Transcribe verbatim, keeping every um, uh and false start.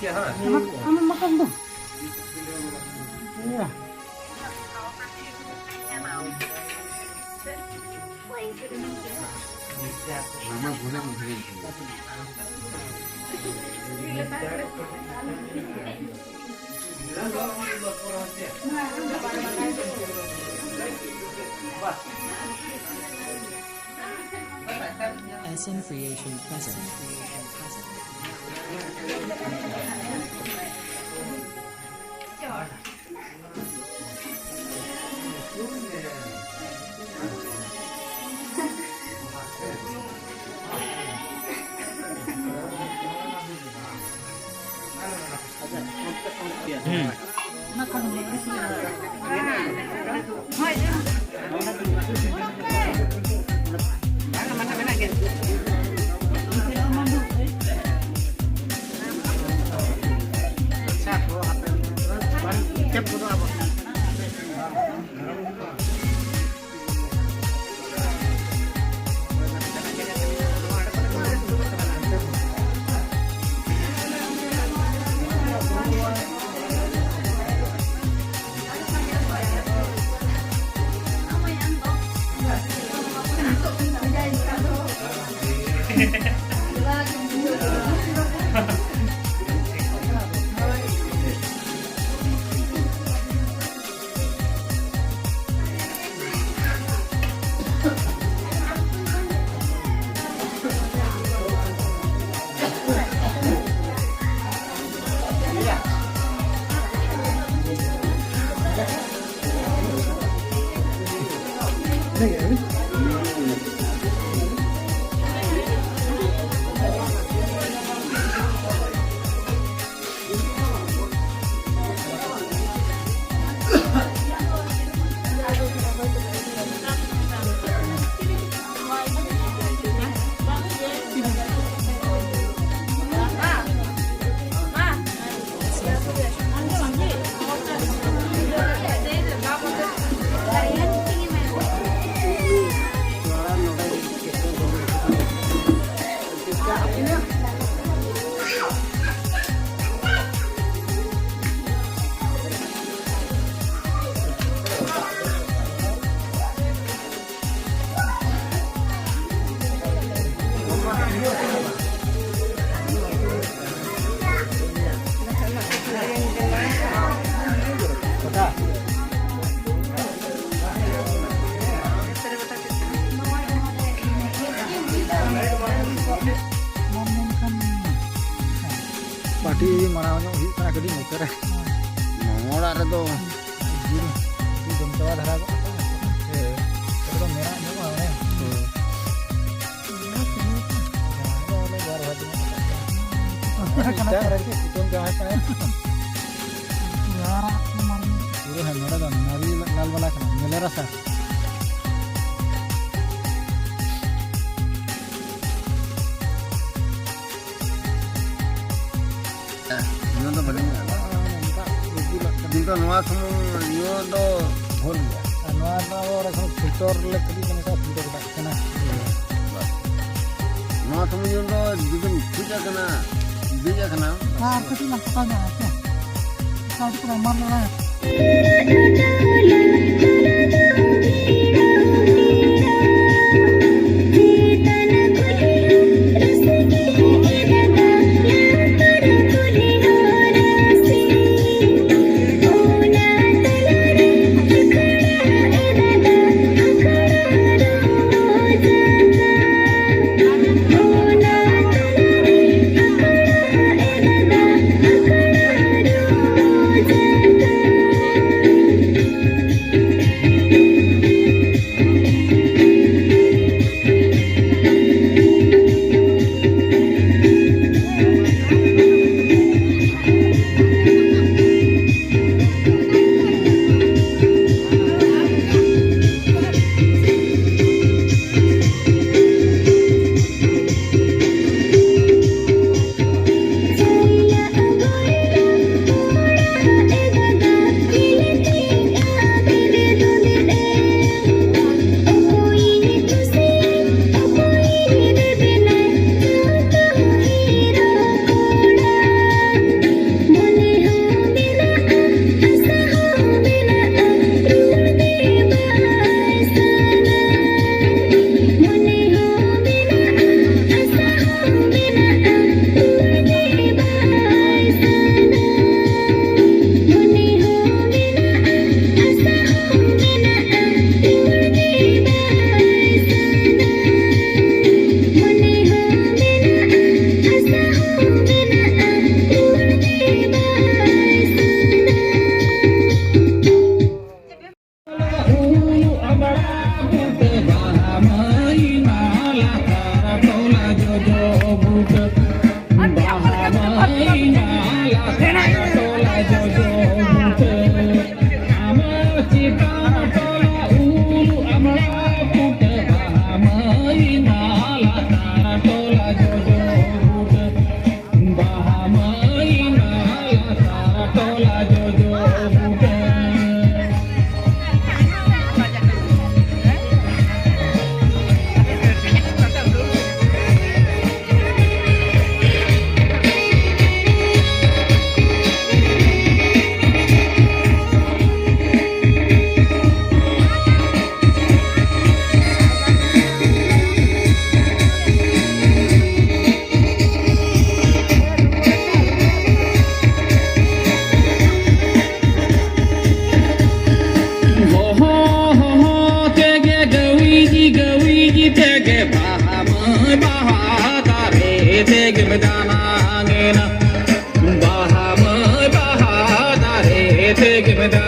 Anak, anak makan tuh. Iya. S M Creation present. Party ᱢᱟᱲᱟᱝ ᱧᱚᱜ ᱦᱩᱭᱩᱜ ᱠᱟᱱᱟ ᱠᱟᱹᱴᱤᱡ ᱱᱚᱛᱮ ᱨᱮ᱾ ᱢᱟᱢᱟ ᱚᱲᱟᱜ ᱨᱮᱫᱚ ᱡᱤᱞ ᱡᱚᱢ ᱪᱟᱵᱟ ᱫᱷᱟᱨᱟ ᱜᱚᱫ ᱠᱟᱱᱟ᱾ ᱦᱮᱸ᱾ ᱚᱸᱰᱮ ᱫᱚ ᱢᱮᱱᱟᱜ ᱧᱚᱜᱼᱟ ᱚᱱᱮ᱾ ᱦᱮᱸ᱾ ᱡᱟᱦᱟᱸ ᱫᱚ ᱚᱱᱮ ᱵᱟᱨ ᱵᱷᱟᱜᱽ ᱧᱚᱜ ᱠᱟᱛᱮ᱾ ᱠᱟᱱᱟ᱾ ᱢᱤᱫᱴᱟᱝ ᱨᱮ ᱪᱮᱫ ᱠᱩᱴᱟᱹᱢ ᱡᱟᱶᱟᱭ ᱠᱟᱱᱟᱭ᱾ ᱯᱩᱨᱟᱹ ᱦᱮᱸ, ᱱᱚᱰᱮ ᱫᱚ ᱱᱟᱨᱤ ᱞᱟᱞ ᱵᱟᱞᱟ ᱠᱟᱱᱟ, ᱧᱮᱞᱮ ᱨᱟᱥᱟ᱾ ᱧᱩ ᱫᱚ ᱵᱟᱹᱞᱤᱧ ᱧᱩᱭᱟ᱾ ᱱᱚᱝᱠᱟ ᱨᱩᱜᱩᱞᱟᱜ ᱠᱟᱱᱟ᱾ ᱠᱤᱱᱛᱩ ᱱᱚᱣᱟ ᱥᱩᱢᱩᱝ ᱧᱩ ᱫᱚ ᱵᱷᱩᱞ ᱜᱮᱭᱟ᱾ ᱟᱨ ᱱᱚᱣᱟ ᱫᱚ ᱟᱵᱚ ᱚᱸᱰᱮ ᱠᱷᱚᱱ ᱯᱷᱤᱞᱴᱚᱨ ᱞᱮ ᱠᱤᱨᱤᱧ ᱠᱟᱱᱟ, ᱯᱷᱤᱞᱴᱚᱨ ᱠᱟᱜ ᱠᱟᱱᱟ᱾ ᱱᱚᱣᱟ ᱥᱩᱢᱩᱝ ᱧᱩ ᱫᱚ ᱡᱩᱫᱤᱢ ᱴᱷᱤᱠ ᱟᱠᱟᱱᱟ, ᱵᱤᱡ ᱟᱠᱟᱱᱟ᱾ ᱟᱨ ᱠᱟᱹᱴᱤᱡ ᱞᱟᱝ ᱯᱷᱟᱸᱠᱟ ᱧᱚᱜᱼᱟ, ᱦᱮᱸ ᱥᱮ? ᱯᱷᱟᱸᱠᱟ ᱠᱟᱹᱴᱤᱡ ᱞᱟᱝ ᱮᱢᱟ ᱞᱮᱜᱮ᱾ Give it